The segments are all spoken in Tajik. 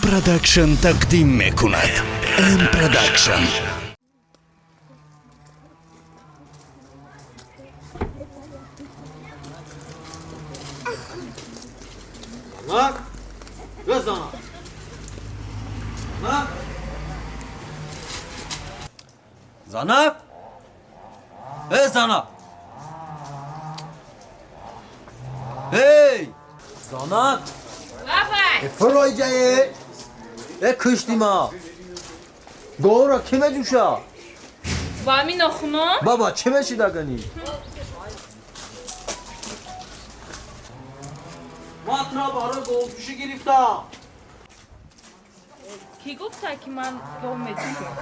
Production тақдим мекунад. M Production. Занак! Э, занак! Занак! Занак! Э, занак! Эй! Занак! Бабай! Фурой ҷае! Э, кушти ма! Говра ки меҷӯша? Ба ҳамин нохуно? Баба, чӣ мешидагани? Ман тура барои говҷӯшӣ гирифтам. Кӣ гуфта, ки ман гов меҷӯшам?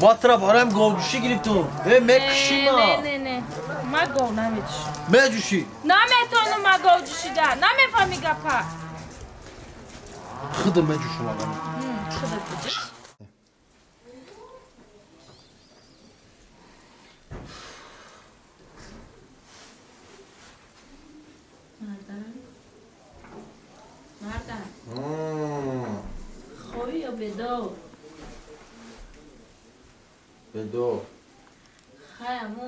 Ман тура бароям говҷӯшӣ гирифтам. Э, мекушӣ ма. Не, не, не. Ман гов намеҷӯшам. Меҷӯшӣ. Наметавонам ман гов ҷӯшида. Намефаҳми гапа. Худам меҷӯшам агани. Худат биҷӯш. Мардан. Мардан. Хоҳӣ ё бедор? Бедор. Хай, аммо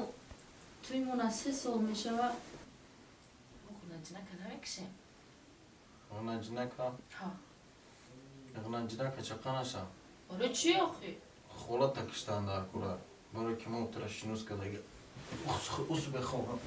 туи мона 3 сол мешава. Ғунаҷинака намекушем? Ғунаҷинака? Ҳа. Ғунаҷинака чақа наша. Оре, чӣ охи? Холата киштан дар кура. Барои ки мо тура шинос кардаги. Ус бехобам.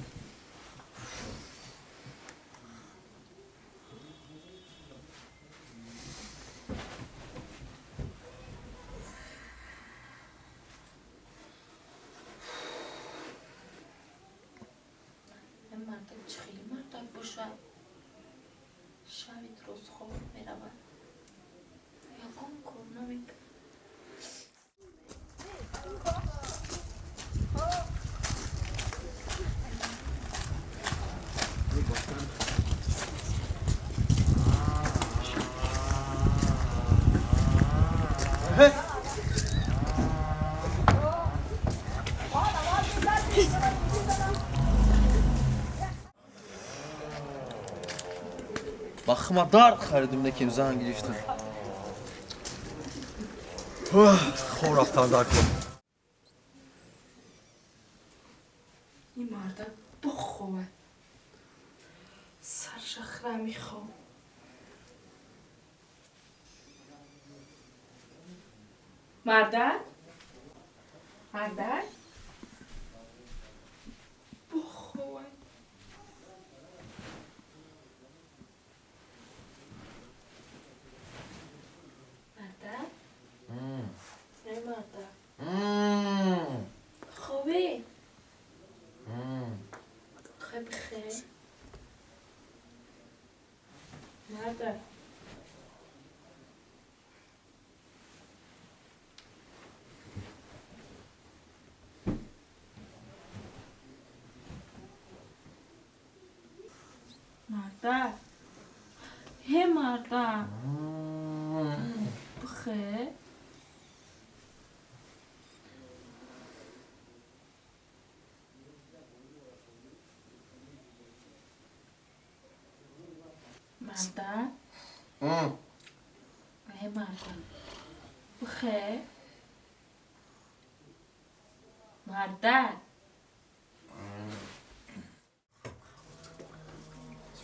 Ин мардак чӣ хеле мардак бошад? Шаби дуруст хоб меравад. Ягон кор намекунад. Ба хума дард харидим, неким зан гирифтам. Хоб рафтан дар кор. Ин мардак бохобад. Сарша хира мехоб. Мардак? Мардак? Бохобад. Мардак? Эй, мардак. Хобӣ? Хай бихер. Мардак. Мардак. Ҳе, мардак. Бихер. Мардак. Ҳе, мардак. Бихер. Мардак.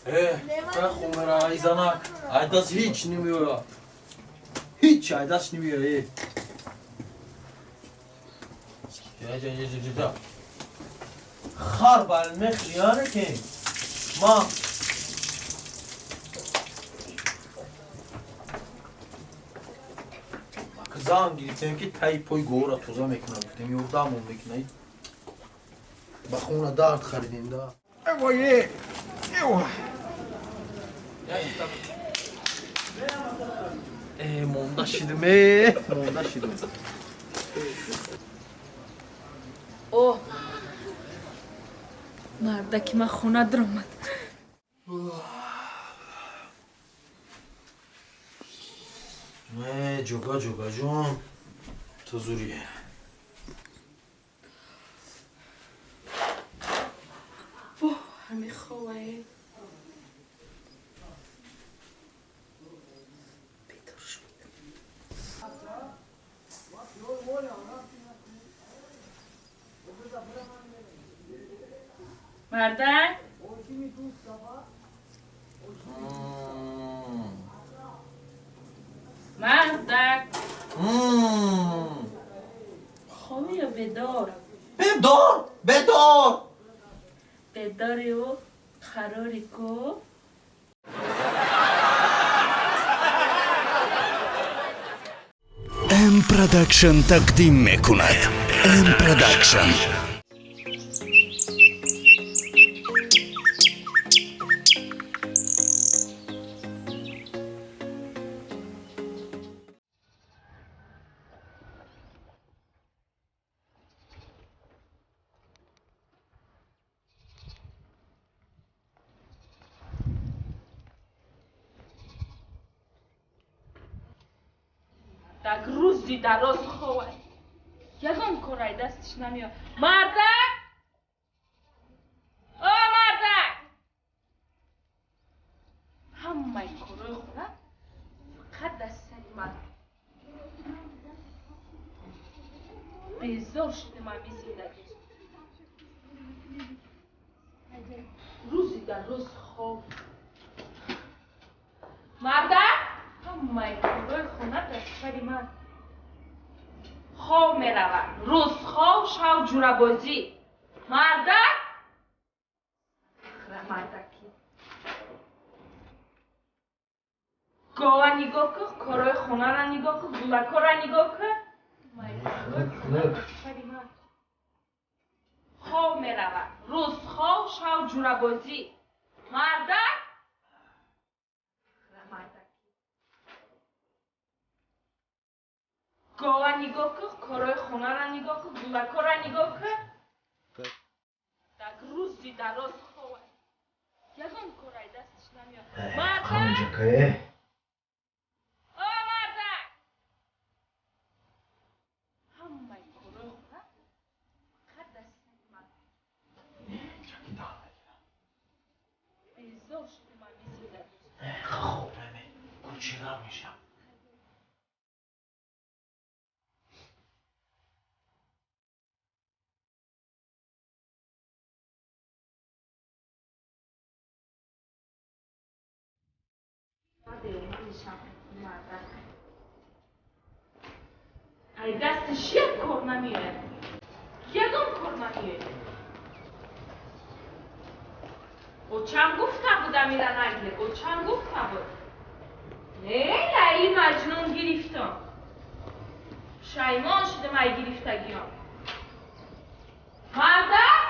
Э, хумера, ай занак. Ай даст ҳеҷ намеояд. Ҳеҷ ай даст намеояд. Э. Ҷа, ҷа, ҷа, ҷа, ҷа. Хар бар мехӯри, ки ма зан гирифтем, ки таи пои говра тоза мекунад, гуфтем, ёрдамон мекунад. Ба хона дард харидем да. Эвое! Эва! Э, монда шидим, э, монда шидим. О! Мардаки ман хона даромад. Э, ҷога, ҷога ҷон, ту зурӣ. Воҳ, ҳами ховае. Бедор. Мардак? Мардак. Хоби ё бедор? Бедор, бедор. Бедори ӯ қарори ку? М Production тақдим мекунад. М Production. Так рӯзи дароз ховад. Ягон корай дастиш намеояд. Мардак! О, мардак! Ҳамаи корои хона фақат дар сари ман. Безор шудем ами зиндагӣ. Рӯзи дароз хов. Мардак! Ҳамаи корои хона дар сари ман. Хов меравад. Рӯз хов, шав ҷурабозӣ. Мардак! Мардаки. Гова нигоҳ кун, корои хонара нигоҳ кун, гулакора нигоҳ кун. Хов меравад. Рӯз хов, шав ҷурабозӣ. Мардак! Гова нигоҳ кун, корои хонара нигоҳ кун, гулакора нигоҳ кун. Так рӯзи дароз ховад. Ягон корай дастиш намеояд. Мардак! О, мардак! Ҳамаи корои хона фақат дар сари ман. Безор шудем ами зиндагӣ. Хоб наме, кучира мешам. Ай дастиш як кор намеояд. Ягон кор намеояд. Очам гуфта буд амира нагир. Очам гуфта буд. Не, лаи маҷнун гирифтам. Шаймон шудам ай гирифтагиём. Мардак!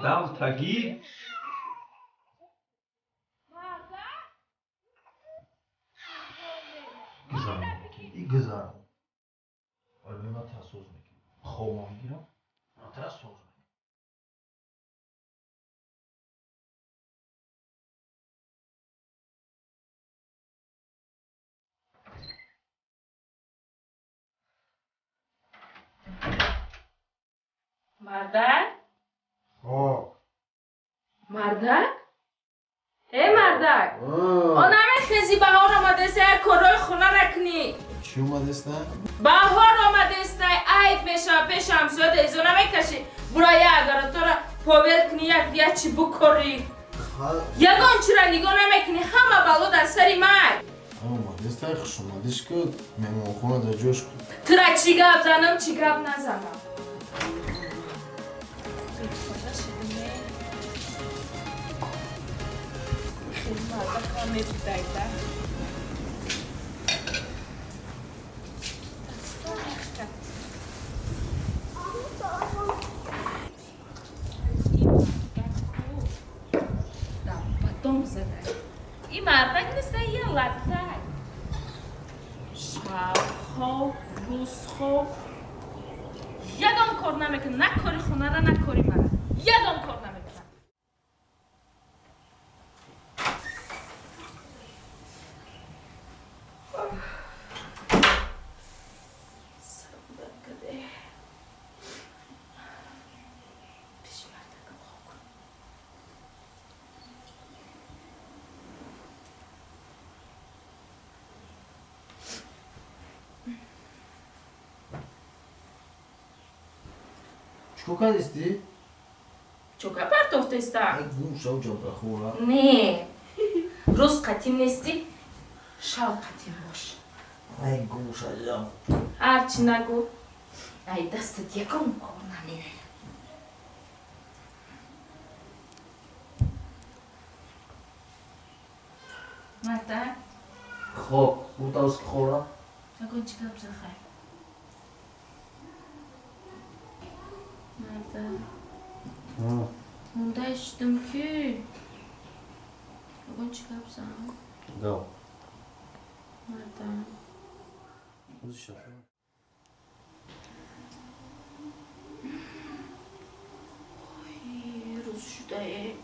Далтагӣ гузарам. Ой, ман тара соз мекунам. Хобам мегирам, ман тара соз мекунам. Мардак? Хоб. Мардак? Э, мардак! О, намехези баҳор омадеста, як корҳои хонара кунӣ. Чӣ омадеста? Баҳор омадеста, айб мешава, пеши ҳамсоя дезо намекашӣ. Бура як агаротора повел кунӣ, як як чӣ букорӣ. Ягон чиро нигоҳ намекунӣ, ҳама бало дар сари ман. Омадеста, хушомадиш ку, меҳмонхона дар ҷош ку. Тура чӣ гап занам, чӣ гап назанам? Потом задай. И мардак неста, я латтай. Шав хов, рӯз хов, Ягон кор намекунад, на кори хонара, на кори мара. Ягон кор намекунад. Чикор кардисти? Чока партофтеста. Ай гум шав ҷабрахора. Не. Рӯз қатим нестӣ, шав қатим бош. Ай гум шавам. Ҳарчи нагӯ, ай дастат ягон кор намеояд. Марта? Хоб, гуфтавс ки хора? Ягон чӣ гап захай? Марта. Монда шудам ки ягон чӣ гап зан? Гав. Марта. Ой, рӯз шудае.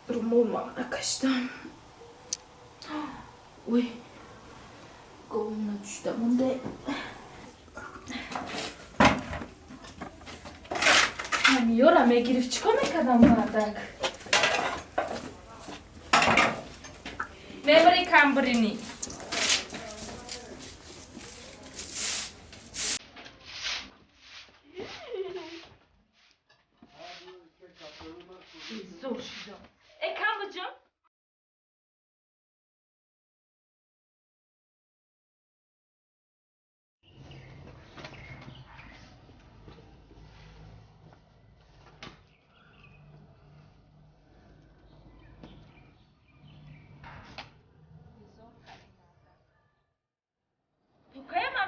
Румолмам накашидам. Ой, говум начушта монда. Ҳамиёра мегирифт, чӣ кор мекардам мардак? Мемори камбрини. Зур шудам. Э, камбиҷон?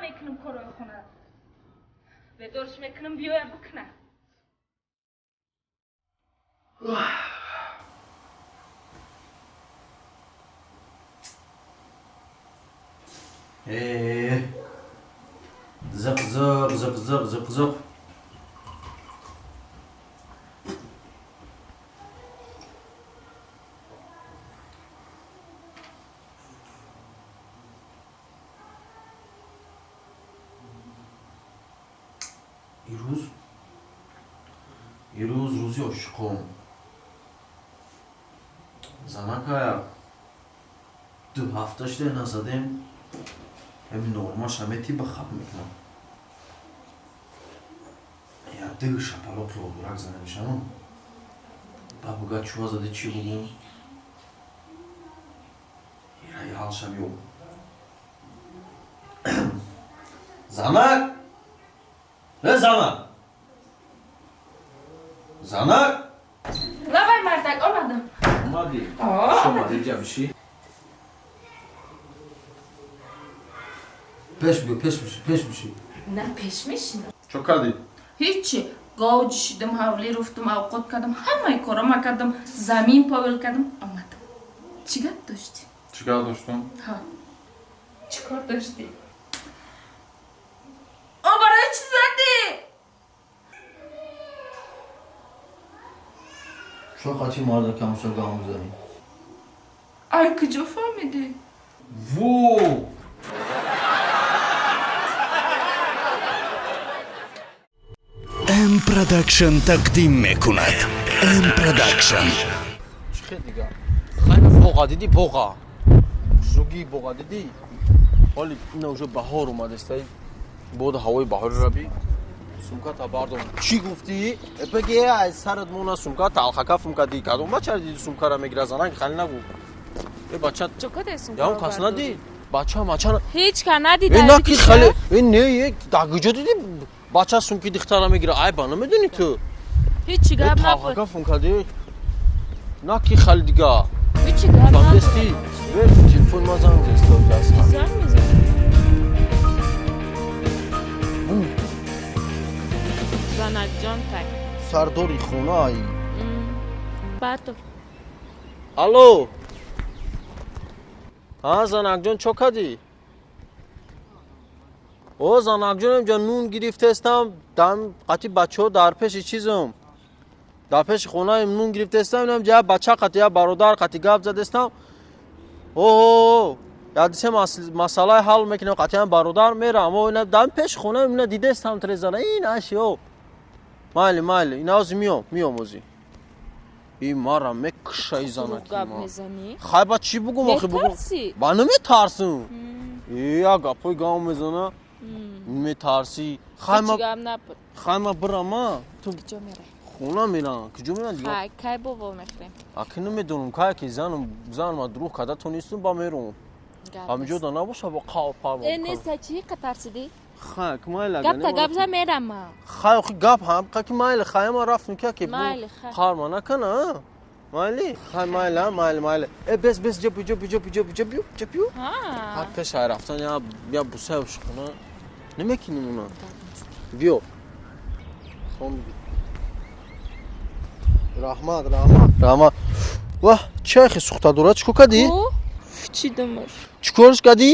Мекунам корои хона. Бедорш мекунам биёя бикуна. Зиқ зиқ зиқ зиқ зиқ зиқ. Ирӯз рӯзи ошиқон. Занакая 2 ҳафта шуда назадем, ҳамин нормаш ҳаме ба хаб мекунам. Я ду шапалоқи обурак зада мешавам. Ба буга чӯва зади чӣ бугум? Ираи ҳалшам ё. Занак! Э, занак! Занак! Лавай мардак, омадам. Омадӣ? Хуш омадӣ, инҷа бишӣ. Пеш биё, пеш бишӣ, пеш бишӣ. На, пеш мешинам. Чо кардӣ? Ҳечи. Гов ҷишидам, ҳавлӣ руфтам, авқот кардам, ҳамаи корома кардам, замин повел кардам, омадам. Чӣ гап доштӣ? Чӣ гап доштам? Ҳа. Чӣ кор доштӣ? О, барои чӣ задӣ? Чо қати мардаки ҳамсоя гап мезанӣ? Ай, куҷо фаҳмидӣ? Во! М Продакшн тақдим мекунад. М Продакшн. Чӣ хел дига? Хайна боға дидӣ, боға. Шуги боға дидӣ? Ҳоли ина уже баҳор омадестай. Боду ҳавои баҳориро би. Сумката бардор. Чӣ гуфтӣ? Беге, аз сарат мона сумка талхака фумка ди. Кадом бача диди сумкара мегира занак хали нагу. Э бача. Чо каде сумка? Ягон кас надид. Бача мача. Ҳеҷ ка надид. Э наки хали. Э не, э да куҷо дидӣ? Бача сумки духтара мегира. Ай ба намедонӣ ту? Ҳеҷ гап набуд. Талхака фумка ди. Наки хали дига. Ҳеҷ гап набуд. Фаҳмидӣ? Телефон ма занг зад. Занг мезанад. Занакҷон так. Сардори хона ай. Бату. Алло. А занакҷон, чо кардӣ? О занакҷон, инҷа нун гирифтестам, дам қати бачаҳо дар пеши чизам. Дар пеши хонаем нун гирифтестам, инам ҷа бача қати я бародар қати гап задестам. О, ядисе масъалаи ҳал мекунем, қатъиян бародар мерам. О, ина дар пеши хонаем ина дидестам трезана. Ин аши о. Майли, майли, ина ози миём, миём ози. И мара мекушай занаки ма. Хай ба чӣ бугум охи бугум? Ба наметарсам. Э, я гапои гам мезана. Метарсӣ. Хай ма хай ма бирама. Ту куҷо мерай? Хона мерам. Куҷо мерам дигар? Хай, кай бобо мехӯрем? Аки намедонам, кай ки занам занма дурӯғ када тонистум ба мерам. Ҳаминҷо да набоша бо қав парво. Э, неста чӣ қа тарсидӣ? Хай, ки майли Гап та гап за мерам ма. Хай, охи гап ҳам ка ки майли, хай ма рафтум ки ки Майли, хай. Қарма накана, майли? Хай майли, майли, майли. Э, бес, бес, ҷа ҷа ҷа ҷа ҷа бию, ҷа бию. Ҳа. Ҳар пеш ай рафтан я я бусай ошхона. Намекунем уна. Биё. Хон. Раҳмат, раҳмат, раҳмат. Ваҳ, чай хи сухта дора, чӣ кор кардӣ? Фичидумаш. Чӣ корш кардӣ?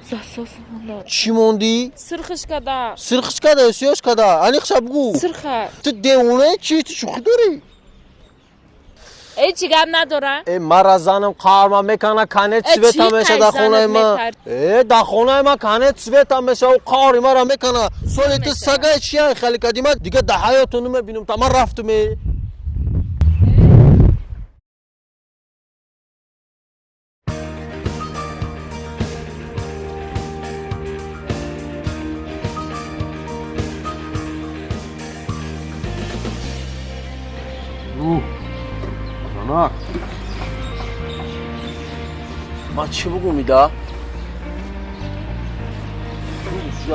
Засос монда. Чӣ мондӣ? Сирхиш када. Сирхиш када ё сиёш када? Аниқша бугӯ. Сирха. Ту девона чӣ? Ту шӯхӣ дорӣ? Э, чӣ гап надора? Э, мара занам қарма мекана, конец Э, света чӣ меша кай дар хонаи занат ма. метар- Э, дар хонаи ма конец света меша, ӯ қаҳри мара мекана. Соли ту мешава. сагай чия хеле кадӣ, ман дигар дар ҳаёту намебинам, та ман рафтум э. Занак. Ман чӣ бугум ида?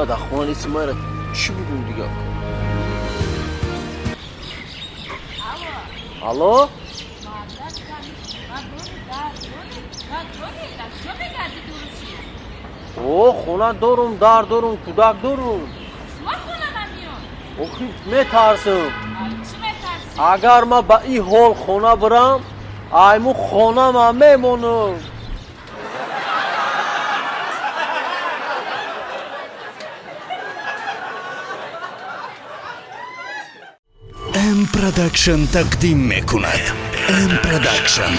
Я дар хона неси, мара чӣ бугум дигар? Алло? О, хона дорум, дар дорум, кӯдак дорум. Охи метарсам. Агар ман ба ин ҳол хона бирам, айму хонама мемонам. М Продакшн тақдим мекунад. М Продакшн.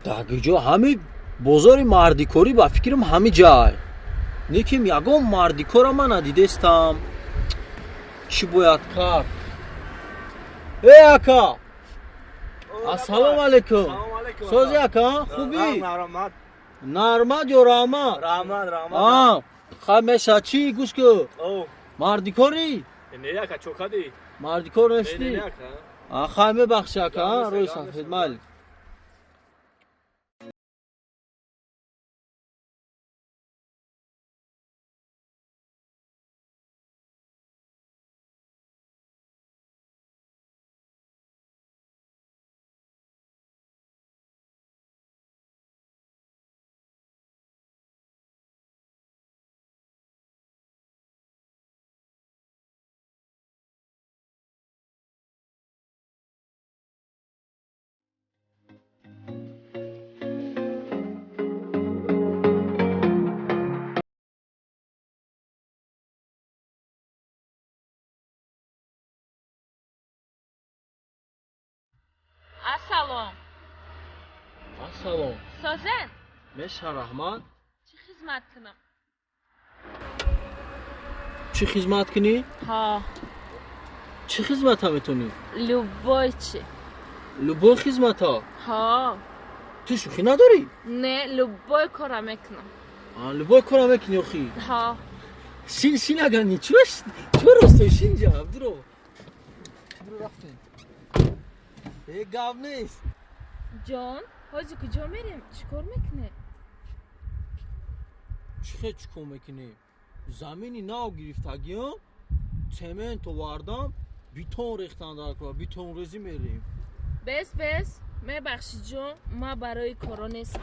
Дар куҷо ҳами бозори мардикорӣ, ба фикрам, ҳами ҷай. Лекин ягон мардикора ман надидестам. Чӣ бояд кард? Э, ака! Ассалому алайкум. Сози ака, хубӣ? Раҳмат. Нармат ё раҳмат? Раҳмат, раҳмат. А, хай меша чӣ, гӯш ку? О, Мардикорӣ? не ака, чо кадӣ? Мардикор Не, нестӣ? не ака. А, хай мебахши ака, Гап нест, рӯи гап сафед нест. майли. Ассалом. Ассалом. Созен? Меша, раҳмат. Чӣ хизмат кунам? Чӣ хизмат кунӣ? Ҳа. Чӣ хизмата метонӣ? Любой чӣ. Любой хизмата? Ҳа. Ту шӯхӣ надорӣ? Не, любой кора мекунам. А, любой кора мекунӣ охи? Ҳа. Шин, шин, агани, чӯ чӯ росто шин ҷа, дуро. Дуро рафтем. Э, гап нест. Ҷон, ҳозир куҷо мерем? Чӣ кор мекунем? Чӣ хел чӣ кор мекунем? Замини нав гирифтагиам, цемент овардам, бетон рехтан дар кора, бетонрезӣ мерем. Бес, бес, мебахшӣ, ҷон, ма барои коро нестам.